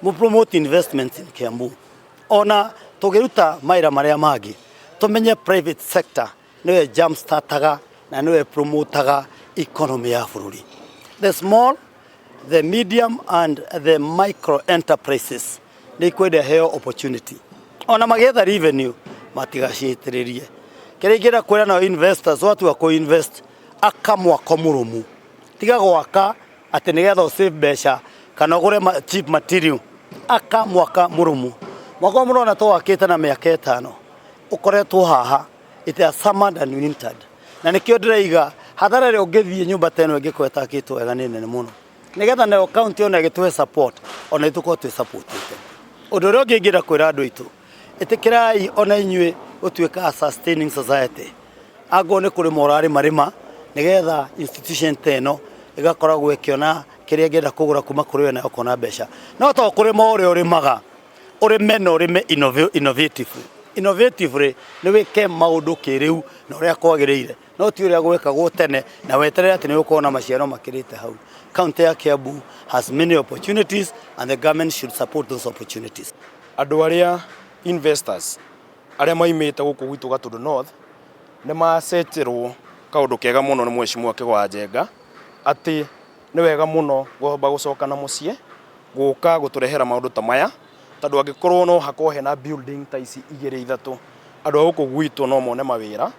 Mu promote investments in Kiambu. Ona tũngĩruta mawĩra marĩa mangĩ, tũmenye private sector nĩwe jump startaga na nĩwe promotaga economy ya bũrũri. The small, the medium and the micro enterprises nĩ ikwenda heo opportunity. Ona magĩetha revenue matigaciĩtĩrĩrie. Kĩrĩa ingĩenda kwĩra nao investors, watua kũ invest, aka mwako mũrũmu. Tiga gwaka atĩ nĩgetha ũ save mbeca kana ũgũre cheap material. Aka mwaka mũrũmu. Mwaka ũyũ mũrona tũwakĩte na mĩaka 5 ũkoretwo haha, it has summered and wintered. Na nĩkĩo ndĩraiga hathara ĩrĩa ũngĩthiĩ nyũmba ta ĩno ĩngĩkorwo ĩtakĩtwo wega nĩ nene mũno. Nĩgetha nayo county ona ĩgĩtũhe support, ona ithuĩ tũkorwo twĩ supportĩte. Ũndũ ũrĩa ũngĩ ingĩenda kwĩra andũ aitũ, ĩtĩkĩrai ona inyuĩ gũtuĩka a sustaining society. Angorwo nĩ kũrĩma ũrarĩma rĩma, nĩgetha institution ta ĩno ĩgakoragwo ĩkĩona kĩrĩa ĩngĩenda kũgũra kuma kũrĩ we nayo ũkona mbeca. No to kũrĩma ũrĩa ũrĩmaga, ũrĩme na ũrĩme innovatively. Innovatively nĩ wĩke maũndũ kĩrĩu na ũrĩa kwagĩrĩire, no ti ũrĩa gwekagwo tene na weterere atĩ nĩ ũgũkorwo na maciaro makĩrĩte hau. County ya Kiambu has many opportunities and the government should support those opportunities. Andũ arĩa investors arĩa maimĩte gũkũ gwitũ Gatundu North nĩ macetirwo kaũndũ kega mũno nĩ Mheshimiwa Kĩgwa Njenga atĩ nĩ wega mũno kwamba gũcoka na mũciĩ gũka gũtũrehera maũndũ ta maya, tondũ angĩkorwo no hakorwo hena building ta ici igĩrĩ ithatũ, andũ a gũkũ gwitũ no mone mawĩra.